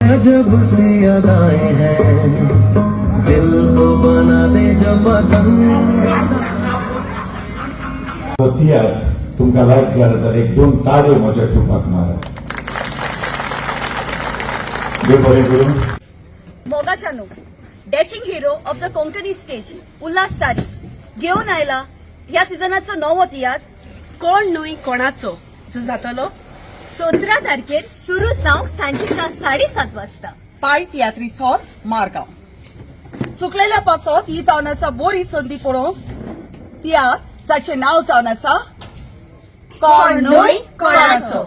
अजब सी अदाएं हैं, दिल को बना दे जो पतंग. तो तियात्र तुमकां लायक जालो जाल्यार एक दोन ताळयो म्हज्या ट्रुपाक मारा. देव बरें करूं. मोगाचानो, dashing hero of the Konkani stage Ulhas Tari घेऊन आयला ह्या सिजनाचो नवो तियात्र कोण न्हय कोणाचो, जो जातलो 17 तारखेर सुरू जावंक सांजेच्या 7:30 वाजता, पाय तियात्रीस हॉल, मारगांव. चुकलेल्या पासत ही जावन आसा बोरी संदी पळोवंक तियात्र, जाचें नांव जावन आसा कोण न्हय कोणाचो.